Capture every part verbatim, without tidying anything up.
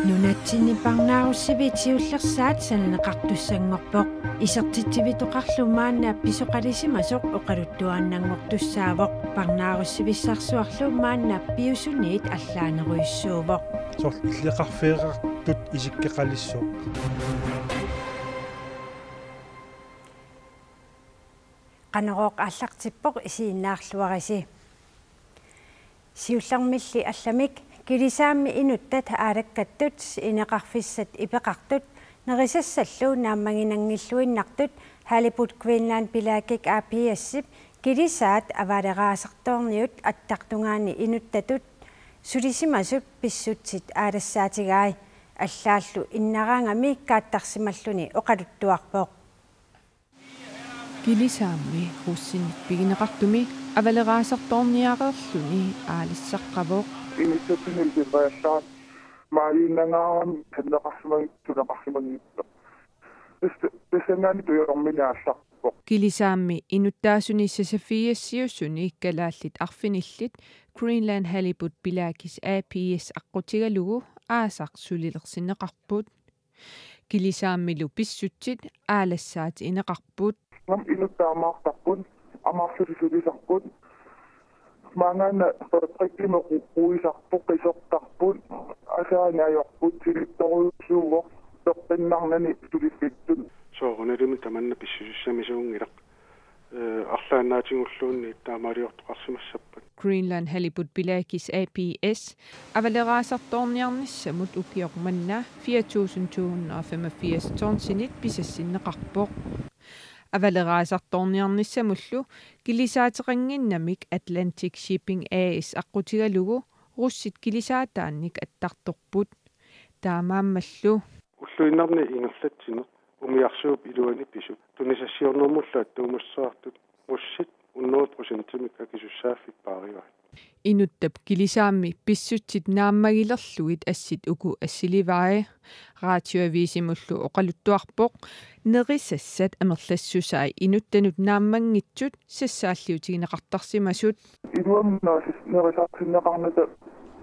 Nunatsinni parnaarussiviit siullersaat sananeqartussanngorpoq. Isertitsivitoqarlu maanna pisoqalisimasoq oqaluttuaannanngortussaavoq. Parnaarussivissarsuarlu maanna piusuniit allaanerujussuuvoq. Soorlu illeqarfeerartut isikkoqalissaaq. Qanorooq aallartippoq, isiginnaarluarisi. Siullermilli allamik: Kilisaammi inuttat Aalakkattut ineqarfissat ipeqartut nerisassallu naammaginanngilluinnartut Halibut Greenland Pelagic A/S-ip kilisaat avaleraasartoorniut attartungaani inuttatut sulisimasut pissutsit aalassaatigai. Allaallu innaraangami kaattarsimalluni oqaluttuarpoq. Kilisaammi russinik pigineqartumi avaleraasartoorniareerluni aalissaqqavoq. Inissatsinni ilisimasallaat maaliinnangaarami sanneqarsimang-, suneqarsimanngitsoq. Tassa-, tassanngaanniit tujormini aallaqqavoq. Kilisaammi inuttaasuni sasaffigigassiusuni kalaallit arfinillit Greenland Halibut Pelagic A/S aqqutigalugu aasaq sulilersinneqarput. Kilisaammilu pissutsit aalassaatigineqarput. Ngam inuttat amaartarput, amaarlutik sulisarput. Maangaanna fabrikkimi qu-, quisarput, qisortarput, asaani ajorput, silittorujussuuvoq, peqqinnarnani suliffittut. Soorunalimi tamanna pissusissamisuunngilaq. Ee, arlaannaatigulluunniit taamaaliortoqarsimassappat. Greenland Halibut Pelagic A/S avaleraasartoorniarnissamut ukioq manna fire tusind to hundrede og femogfirs tonsinit pisassinneqarpoq. Avaleraasartoorniarnissamullu kilisaateqannginnamik Atlantic Shipping A/S aqqutigalugu russit kilisaataannik attartorput. Taamaammallu ulluinnarni ingerlatsineq umiarsuup iluani pisut tunisassiornermullu attuumassuteqartut russit hundrede procentimik akisussaaffik paarivaat. Inuttap Kilisaammi pissutsit naammagilerlugit assit uku assilivaat. Radioavisimullu oqaluttuarpoq nerisassat amerlassusai inuttanut naammanngitsut sassaalliutigineqartarsimasut. Iluamik nerisaartinneqarnata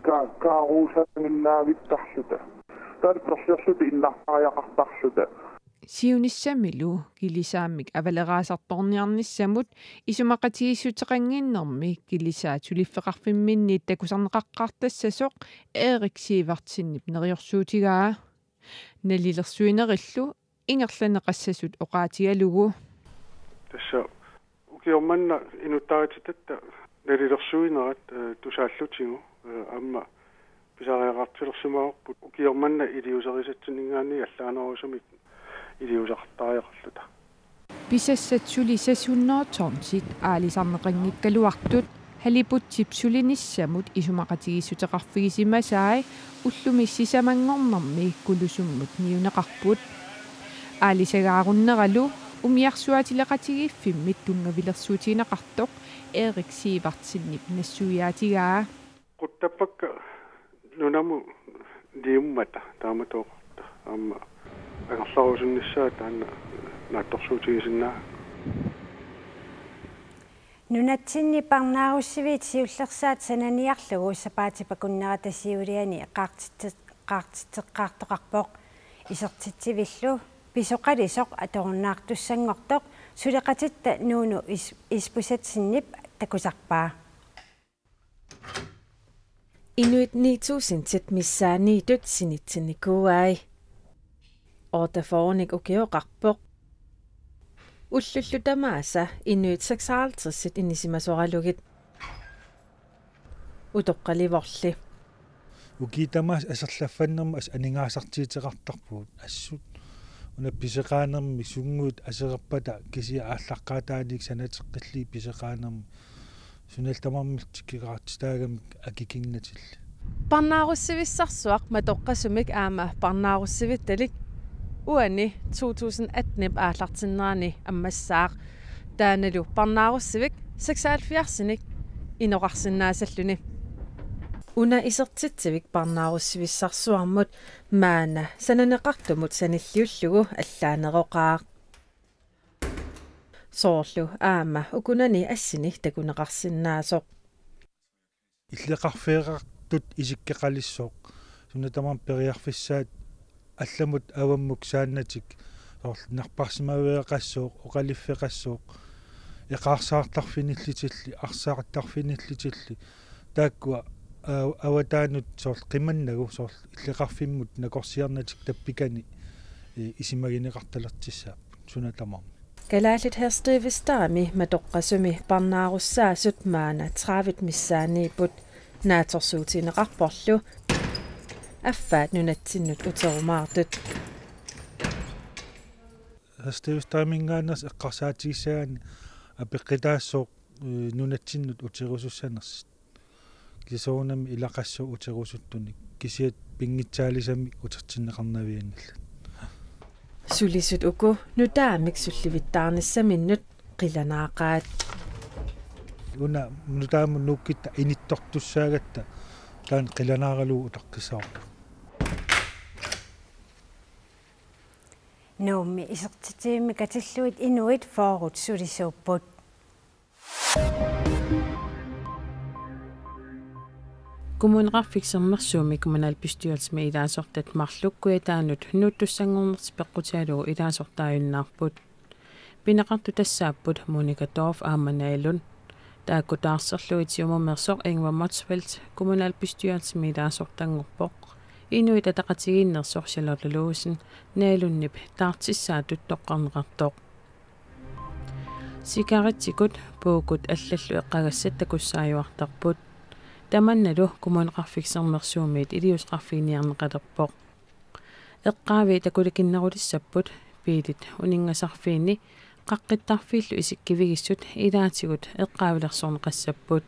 ka-, kaaruusaaginnavittarluta. Taava perlersuta innartariaqartarluta. Siunissamilu Kilisaammik avaleraasartoorniarnissamut isumaqatigiissuteqannginnermi kilisaat suliffeqarfimminniit takusarneqaqqaartassasoq Erik Sivertsenip neriorsuutigaa. Nalilersuinerillu ingerlanneqassasut oqaatigalugu. Tassa ukioq manna inuttarititatta nalilersuinerat, ee, tusaallutigu, ee, aamma pisariaqartilersimavarput ukioq manna iliuuserisatsinninngaanniit allaanerusumik iliuuseqartariaqarluta. Pisassat suli seks hundrede tonsit aalisarneqanngikkaluartut Halibutip sulinissamut isumaqatigiissuteqarfigisimasai ullumi sisamanngornermi Kulusummut niuneqarput. Aalisagaarunneralu umiarsuaatileqatigiiffimmit tunngavilersuutigineqartoq Erik Sivertsenip nassuiaatigaa. Quttappakka nunamut niummata taamatut oqarta. Aamma angerlarusunnissaa taanna naatsorsuutigisinnaagakku. Nunatsinni parnaarussiviit siullersaat sananiarlugu sapaatip akunnerata siuliani qaartitse-, qaartitseqqaartoqarpoq. Isertitsivillu pisoqalisoq atorunnaartussanngortoq suleqatitta Nuunu Is-, Isbosethsenip takusarpaa. Inuit ni tusindit missaanniittut sinitsinnikuuai. Otteogfyrrenik ukioqarpoq. Ullullu tamaasa inuit seksoghalvtredsit inisimasoralugit. Utoqqalivorli. Ukiut tamaasa aserlaffannermut assut aningaasartigineqartarpugut assut. Una pisoqaanermi sunnguit aserorpata kisianni aallaqqaataaniit sanateqqillugit pisoqaanermi. Sunalu tamarmik tikeraartitaagamik akikinnatillit. Parnaarussivissarsuaq matoqqasumik aamma parnaarussivittalik uani to tusind attenip aallartinnerani ammassaaq. Taannalu parnaarussivik seksoghalvfjerdsinik inoqarsinnaasalluni. Una isertitsivik parnaarussivissarsuarmut maanna sananeqartumut sanilliullugu allaaneroqaaq. Soorlu aamma ukunani assini takuneqarsinnaasoq. Illeqarfeerartut isikkoqalissaaq. Suna tamarmi periarfissaat allamut avammut saannatik, soorlu napparsimaveqassuuq, oqaliffeqassuuq, eqaarsaartarfinillutilli, arsaartarfinillutilli, taakkua a-, avataanut soorlu qimannagu, soorlu illoqarfimmut nakorsiarnatik tappikani, eh, isumagineqartalertussaapput suna tamarmi. Kalaallit Herstedvesterimi matoqqasumi parnaarussaasut maanna tredive missaanniipput, naatsorsuutigineqarporlu affaat nunatsinnut uterumaartut. Herstedvesteriminngaanneersoq eqqarsaatigissagaanni apeqqutaassooq, eh, nunatsinnut uterusussanersut. Kisianni soorunami ilaqassooq uterusuttunik, kisianni pinngitsaalisamik utertinneqarnavianngillat. Sulisut uku nutaamik sullivittaarnissaminnut qilanaaqaat. Una nutaamut nuukkitta inittortussaagatta taanna qilanaaralugu utaqqissavarput. Nuummi isertitsivimmi katillugit inuit fyrre sulisuupput. Kommuneqarfik Sermersuumi kommunalbestyrelsimi ilaasortat marluk Kujataanut nuuttussanngornertik peqqutigalugu ilaasortaajunnaarput. Pineqartut tassaapput Monica Dorf aamma Naja Lund. Taakku taarserlugit Siumumeersoq Ingvar Motzfeldt kommunalbestyrelsimi ilaasortanngorpoq. Inuit Ataqatigiinneersoq Charlotte Olufsen Naja Lundip taartissaatut toqqarneqartoq. Cigarettikut puukut allallu eqqagassat takussaajuartarput. Tamannalu Kommuneqarfik Sermersuumiit iliuuseqarfiginiarneqalerpoq. Eqqaaviit takulikinnerulissapput, biilit uninngasarfiinni qaqqittarfiillu isikkivigissut ilaatigut eqqaavilersorneqassapput.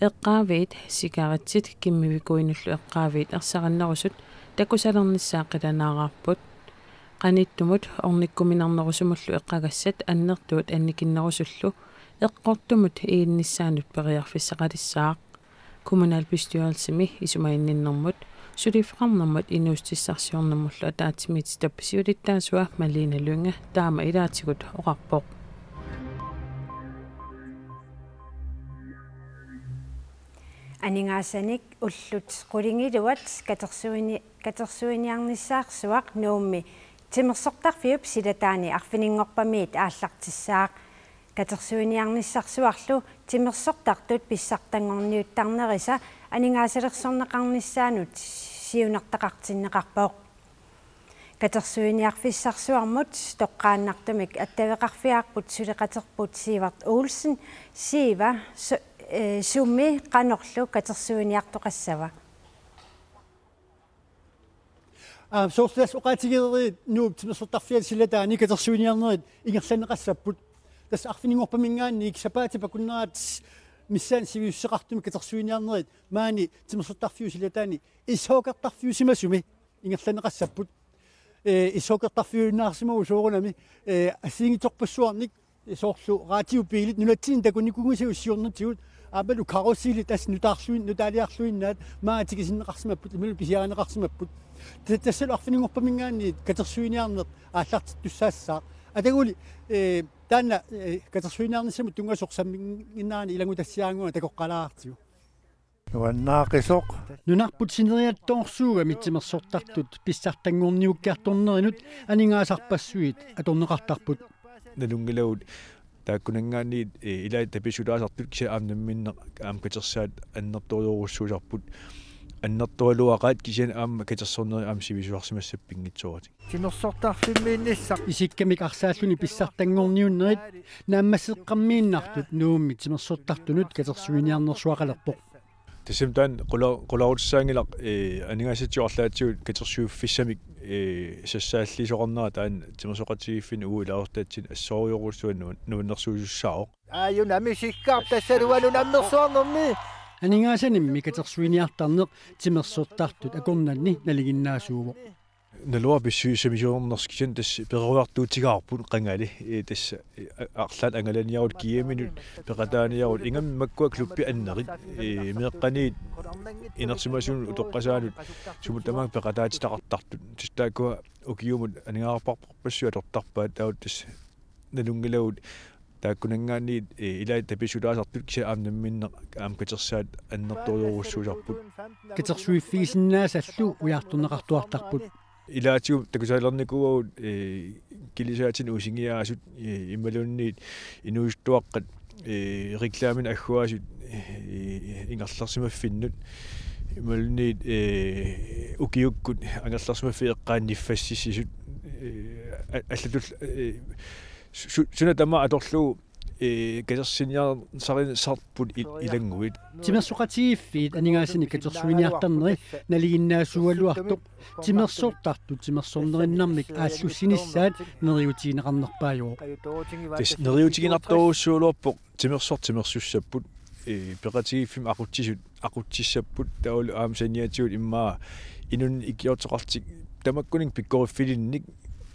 Eqqaaviit, cigarettit, kimmivikuinullu eqqaaviit ersarinnerusut takusalernissaat qilanaaraarput. Qanittumut ornikkuminarnerusumullu eqqagassat annertuut annikinnerusullu eqqortumut iginnissaannut periarfissaqalissaaq. Kommunalbestyrelsimi isumaginninnermut, suliffeqarnermut inuussutissarsiornermullu ataatsimiititap siulittaasua Malene Lynge taama ilaatigut oqarpoq. Aningaasanik ullut qulingiluat katersuini-, katersuiniarnissaarsuaq Nuummi timersortarfiup silataani arfininngorpamiit aallartissaaq. Katersuiniarnissarsuarlu timersortartut pissartanngorniuttarnerisa aningaasalersorneqarnissaanut siunertaqartinneqarpoq. Katersuiniarfissarsuarmut toqqaannartumik attaveqarfigaarput suleqaterput Sivert Olsen. Siva, su-, eh, sumi qanorlu katersuiniartoqassava? Aa, soorlu tassa oqaatigereerput Nuup timersortarfiata silataani katersuiniarnerit ingerlanneqassapput. Tassa arfininngorpaminngaanniit sapaatip akunnerata missaani sivisussuseqartumik katersuiniarnerit maani timersortarfiup silataani ishockeyertarfiusimasumi ingerlanneqassapput. Ee, ishockeyertarfiuinnaarsimaguit soorunami, ee, assigiinngitsorpassuarnik soorlu radiobiilit nunatsinni takunikuunngisagut siornatigut, aammalu karuseli tassa nutaarluin-, nutaaliarluinnaat maani tikisinneqarsimapput, imaluunniit pisiarineqarsimapput. Ta-, tassalu arfininngorpaminngaanniit katersuiniarneq aallartittussaassaaq. Ataguli, ee, taanna, ee, katersuiniarnissamut tunngasoq samminnginnerani ilanngutassiaraannguaq takoqqalaartigu. Nuannaaqisoq. Nunarput sineriattoorsuugami timersortartut pissartanngorniukkiartornerinut aningaasarpassuit atorneqartarput. Nalunngilagut taakkunanngaanniit, ee, ilaat tapiissutaasartut kisianni aamma namminneq aamma katersaat annertoorujussuusarput. Annertugaluaqaat kisianni aamma katersornerit aamma sivisusarsimassapput pinngitsooratik. Timersortarfimmiinnissaq. Isikkamik arsaalluni pissartanngorniunnerit naammasseqqammiinnartut Nuummi timersortartunut katersuiniarnersuaqalerpoq. Tassami taanna qula-, qularutissaanngilaq, ee, aningaasatsiarlaatigut katersuiffissamik, ee, sassaalliisoqarnera taanna timersoqatigiiffinni uagut ilaasortatsinni assorujussuaq nu-, nuannersuisussaavoq. Aajuna misikkaarput tassalu uannut nammersuarnermi. Aningaasanimmi katersuiniartarneq timersortartut akornanni nalinginnaasuuvoq. Naluara pissusissamisoornersoq kisianni tassa peroriartuutigaarput qangali, ee, tassa, ee, a-, arlaat angalaniarutta G M-inut peqataaniarutta ingammik makkua klubbit annerit, ee, meeqqaniit inersimasunut utoqqasaanut sumut tamaanga peqataatitaqartartut. Tassa taakkua ukiumut aningaasarpassuit atortarpaat taava tassa nalunngilagut Taakkunanngaanniit, eh, ilaat tapiissulaasartut kisianni aamma namminneq aamma katersaat annertoorujussuusarput. Katersuiffigisinnaasallu ujartorneqartuartarput. Ilaatigut takusaalernikuuagut, eh, kilisaatinik uusingiaasut, eh, imaluunniit inuusuttuaqqat, eh, reklaminik agguaasut, eh, ingerlarsimaffinnut. Imaluunniit, eh, ukiukkut angerlarsimaffik eqqaani niffassissisut, eh, a-, allatut, eh, su-, suna tamaat atorlugu, eh, katersuiniarsarissarput i-, ilannguit. Timersoqatigiiffiit aningaasanik katersuiniartarneri nalinginnaasuugaluartoq timersortartut timersornerinnarmik aallussinissaat neriuutigineqarnerpaajuvoq. Tassa neriuutiginartorujussuugaluarpoq timersoq timersussapput, eh, peqatigiiffimmi aqutsisut aqutsissapput taavalu aamma saniatigut immaqa inunnut ikiortoqartut tamakkuninnga pikkoriffilinnit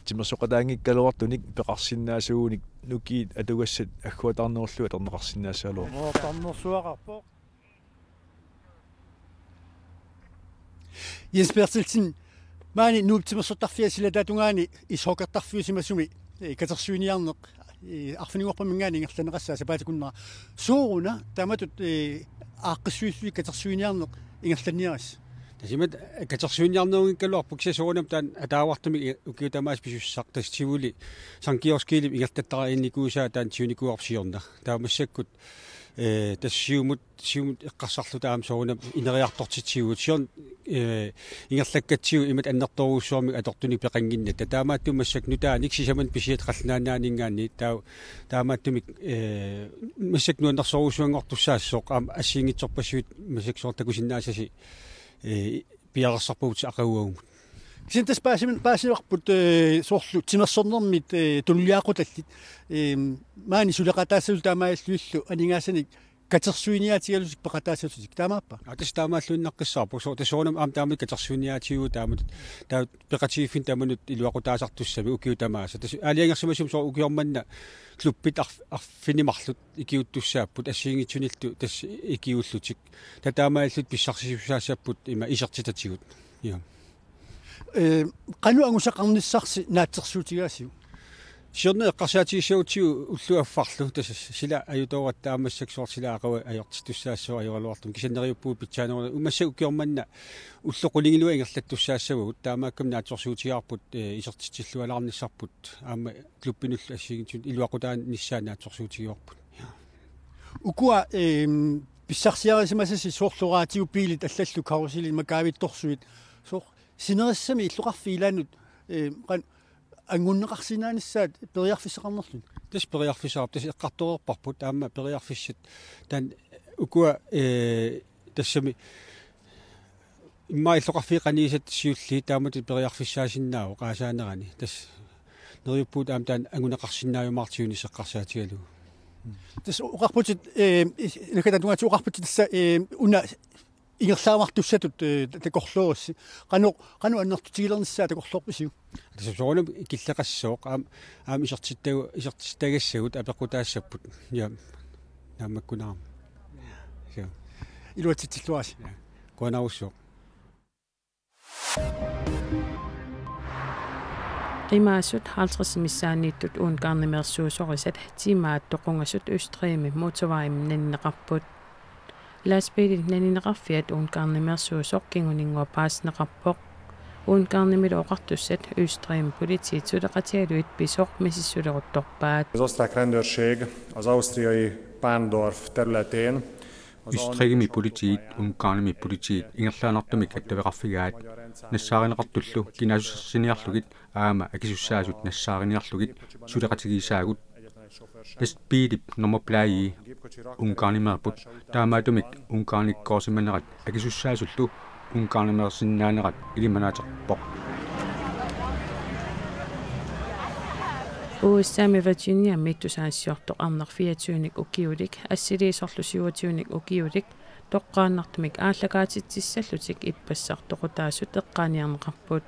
timersoqataanngikkaluartunik peqarsinnaasuugunik nukiit atugassat agguataarnerullugu atorneqarsinnaassagaluarput. Jens Berthelsen, maani Nuup Timersortarfia silataata tungaani ishockertarfiusimasumi, eh, katersuiniarneq, eh, arfininngorpaminngaanniit ingerlanneqassaaq sapaatip akunnera. Sooruna taamatut, eh, aaqqissuissuit katersuiniarneq ingerlanniarissi? Tassa imatut katersuiniarnerugunngikkaluarpoq kisianni soorunami taanna ataavartumik ukiut tamaasa pisussaq tassa tivoli Sankt Georg Skibip ingerlattariinnikuusaa taanna tivunikuuarput siorna. Taava massakkut, eh, tassa siumut siumut eqqarsarluta aamma soorunami ineriartortitsivugut. Siorna, eh, ingerlakkatsigu imatut annertoorujussuarmik atortunik peqannginnatta. Taamaattumik massakkut nutaanik sisamannik pisiat Qallunaat Nunaanninngaanniit taa-, taamaattumik, eh, massakkut nuannersorujussuanngortussaassaaq aamma assigiinngitsorpassuit massakkut soorlu takusinnaassasi, eh, piareersarpagut aqaguagumut. Kisianni tassa paasimin-, paasivarput, eh, soorlu timersornermit, eh, tunuliaqutaallit. Ehm, maani suleqataassasut taamaalillugillu aningaasanik katersuiniaatigalutik peqataassatik. Taamaappa? Aa, tassa taamaalluinnaqqissaarpoq. Soo-, tassa soorunami aamma taamatut katersuiniaatigalugu taamatut. Taava peqatigiiffinni tamanut iluaqutaasartussamik ukiut tamaasa. Tassa aalajangersimasumi soorlu ukioq manna klubbit arf-, arfineq-marluk ikiuuttussaapput assigiinngitsunillu tassa ikiuullutik. Taava taamaalillutik pissarsisussaassapput ima isertitatigut. Ja. Eh, qanoq angusaqarnissarsi naatsorsuutigaasiuk? Siorna eqqarsaatigissagutsigu ulloq affarlu tassa sila ajutooratta aamma massakkut soorlu sila aqagu ajortittussaassooq ajoraluartumik kisianni neriuppugut pitsaaneruna massakkut ukioq manna ulloq qulingiluat ingerlattussaassavagut taamaakkami naatsorsuutigaarput, eh, isertitsillualaarnissarput aamma klubbinullu assigiinngitsunut iluaqutaanissaat naatsorsuutigaarput. Ja. Ukua, ehm, pissarsiarisimasasi soorlu radiobiilit allallu karusilit makaavittorsuit soorlu sinerissami illoqarfiit ilaannut, ehm, qan-, angunneqarsinnaanissaat periarfissaqarnerluni. Tassa periarfissaqarpoq tassa eqqartoreerparput aamma periarfissat taanna ukua, eh, tassami immaqa illoqarfiit qanigisat siulliit taamatut periarfissaasinnaavoq aasaanerani. Tassa neriuppugut aamma taanna anguneqarsinnaajumaartigu eqqarsaatigalugu. Tassa oqarputit, eh, is-, naggataata tungaatigut oqarputit tassa, eh, una ingerlaavartussatut, eh, ta-, takorloorissi. Qanoq, qanoq annertutigilernissaa takorloorpisiuk? Tassa soorunami killeqassooq aam-, aamma isertittagu-, isertittagassagut apeqqutaassapput. Ja. Naammakkunarami. Ja. Iluatsitsilluarisi. Ja. Qujanarsuaq. Qimaasut halvtreds missaanniittut Ungarnimeersuusorisat tiimaat toqungasut Østrigimi motorvejimi nanineqarput. Lastbiilit nanineqarfiat Ungarnimeersuusoq kinguninngua paasineqarpoq. Ungarnimilu oqartussat Østrigimi politiit suleqatigalugit pisoq misissuleruttorpaat. Az osztrák rendőrség az ausztriai Pándorf területén az Østrigimi politiit Ungarnimi politiit ingerlaannartumik attaveqarfigaat nassaarineqartullu kinaassusersiniarlugit aamma akisussaasut nassaariniarlugit suleqatigiissaagut. Lastbiilip nummerplade Ungarnimeerput taamaattumik Ungarnikkoorsimanerat akisussaasullu Ungarnimeersinnaanerat ilimanaaterpoq. U S A-mi Virginiami tusagassiortoq arnaq fireogtyvenik ukiulik, assiliisorlu syvogtyvenik ukiulik, toqqaannartumik aallakaatitsissallutik ippassaq toqutaasut eqqaaniarneqarput.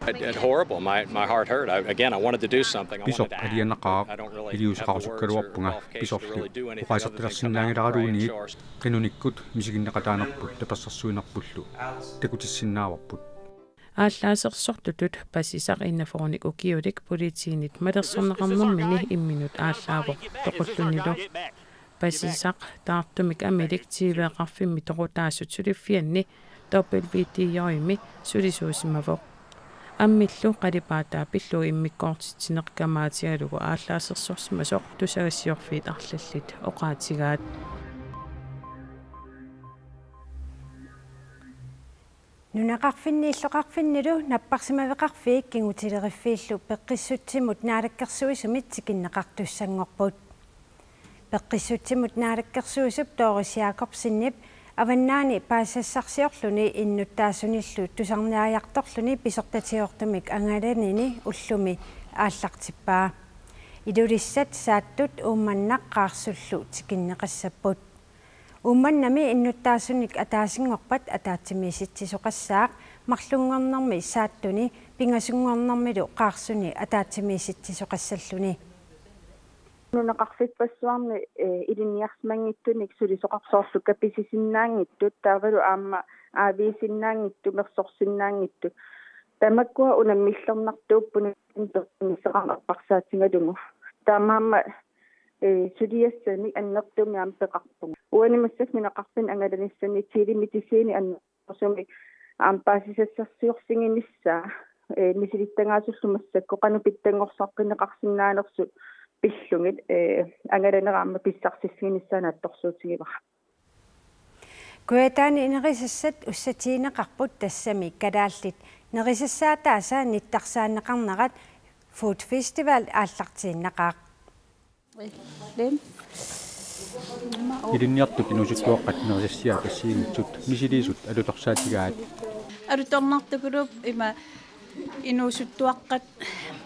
It, it horrible. My, my heart hurt. I, again, I wanted to do something. I Pisoq wanted to act. Alianaqaaq, I don't really have the words or, iliuuseqarusukkaluarpunga, or qualifications to pisorli really do anything. Oqaasertalersinnaanngilarluunniit, qinunikkut misiginneqataanerput tapersersuinerpullu takutissinnaavarput. Aallaasersortutut pasisaq enogfyrrenik ukiulik politiinit malersorneqarnermini imminut aallaavoq toqullunilu. Pasisaq taartumik amilik T V-qarfimmi toqutaasut suliffianni W T J-imi sulisuusimavoq. Ammillu qalipaataa pillugu immikkoortitsineq kamaatigalugu aallaasersorsimasoq tusagassiorfiit arlallit oqaatigaat. Nunaqarfinni illoqarfinnilu napparsimaveqarfiit kingutileriffiillu peqqissutsimut naalakkersuisumit tikinneqartussanngorput. Peqqissutsimut naalakkersuisup Doris Jakobsenip avannaani paasisassarsiorluni innuttaasunillu tusarniariartorluni pisortatigoortumik angalanini ullumi aallartippaa. Ilulissat, Saattut, Uummannaq Qaarsullu tikinneqassapput. Uummannami innuttaasunik ataasinngorpat ataatsimiisitsisoqassaaq, marlunngornermi Saattuni, pingasunngornermilu Qaarsuni ataatsimiisitsisoqassalluni. Nunaqarfippassuarni, eh, ilinniarsimanngitsunik sulisoqarsoorlu kapisisinnaanngitsut, taavalu aamma aaviisinnaanngitsut, mersorsinnaanngitsut. Tamakkua unammillernartuupput nunaqarfimmut eqqarsaatigalugu. Taamaammat, eh, suliassanik annertuumik aamma peqarpunga. Uani massakkut nunaqarfinni angalanissani telemedicini annerusumik aamma paasisassarsiorsiginissaa, eh, misilittagaasullu massakkut qanoq pitsanngorsaaqqinneqarsinnaanersut pillugit, eh, angalanera aamma pissarsissaginissaa naatsorsuutigivara. Kujataani nerisassat ussatigineqarput, tassami kalaallit nerisassaataasa nittarsaanneqarnerat Food Festival aallartiinnaqaaq. Ilinniartut inuusuttuaqqat nerisassiaat assigiinngitsut misiliisut alutorsaatigaat. Alutornartukuluup ima inuusuttuaqqat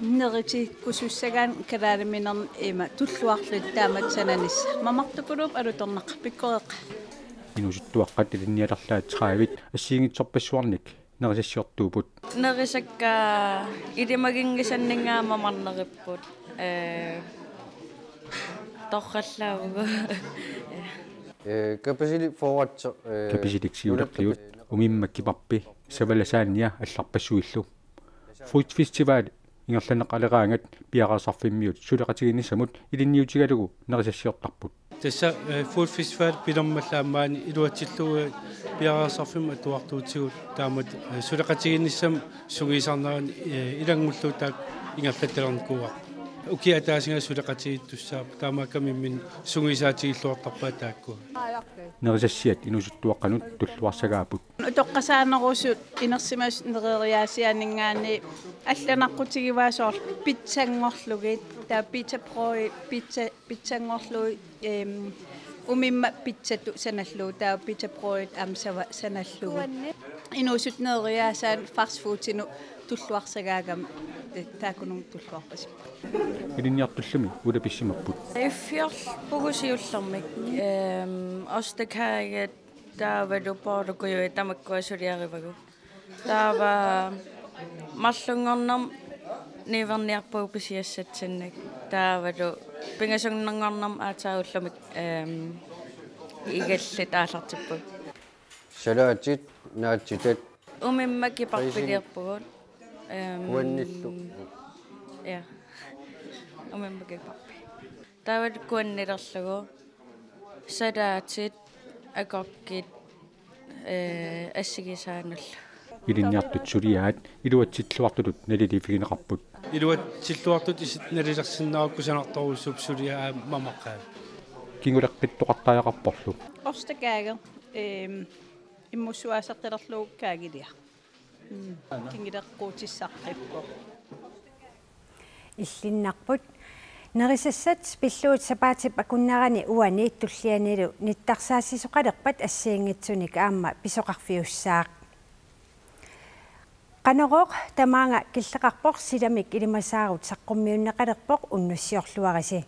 neritikkusussagaat kalaaliminermi ima tulluarlutik taamatut sananissaq. Mamartukuluup alutornaq pikkoreq. Inuusuttuaqqat ilinnialerlaat tredive assigiinngitsorpassuarnik nerisassiortuupput. Nerisakka ilimaginngisanninga mamarneripput. Eh, torrallaavugut. Eh, kapisilik foratso, eh, kapisilik siulerliut, umimma kiparpi, savala saannia allarpassuillu. Food Festival ingerlanneqaleraangat piareersarfimmiut suleqatigiinnissamut ilinniutigalugu nerisassiortarput. Tassa, eh, Food Festival pilermallaammani iluatsillugu piareersarfimmut atuartuutigut taamatut, eh, suleqatigiinnissamut sungiusarnerani, eh, ilanngullugu taakku ingerlattalernikuuarput. Ukiup ataasinngooq suleqatigiittussaapput, taamaakkami imminnut sungiusaatigilluartarpaat taakku. Nerisassiat inuusuttuaqqanut tulluarsagaapput. Utoqqasaanerusut inersimasut nereriaasiaaninngaanniit allanaqqutigivaa soorlu pitsanngorlugit, taava pizza brød, pizza, pitsanngorlugit, ehm, umimma pizzatut sanallugu, taava pizza brødit aamma sava-, sanallugu. Inuusuttut nereriaasaat fast foodinut tulluarsagaagami, eh, taakkununnga tulluarpasipput. Ilinniartullumi ulapissimapput. Iffiorpugut siullermik, ehm, ostekage taavalu boorlukujuit tamakkua suliarivagut. Taava marlunngornermi niuerniarpugut pisiassatsinnik. Taavalu pingasunngornermi aatsaat ullumi, ehm, igallit aallartippugut. Salaatit, naatsitat. Umimma kiparpiliorpugut. Ehm, kuannillu. Ja. Umimma kiparpi. Taavalu kuannilerlugu. Salaatit, agurkit, eh, assigisaanullu. Ilinniartut suliaat iluatsilluartutut naliliiffigineqarput. Iluatsilluartut isit nalilersinnaagukku kusanartorujussuupput suliaat aamma mamaqqaat. Kinguleqqittoqartariaqarporlu. Ostekage, ehm, immussuaasartalerlugu kaagiliaq. Mm, kinguleqquutissaqqippoq. Illinnarput. Nerisassat pillugu sapaatip akunnerani uani tullianilu nittarsaassisoqalerpat assigiinngitsunik aamma pisoqarfiussaaq. Qanorooq tamaanga killeqarpoq, silamik ilimasaarut saqqummiunneqalerpoq, unnussiorluarisi.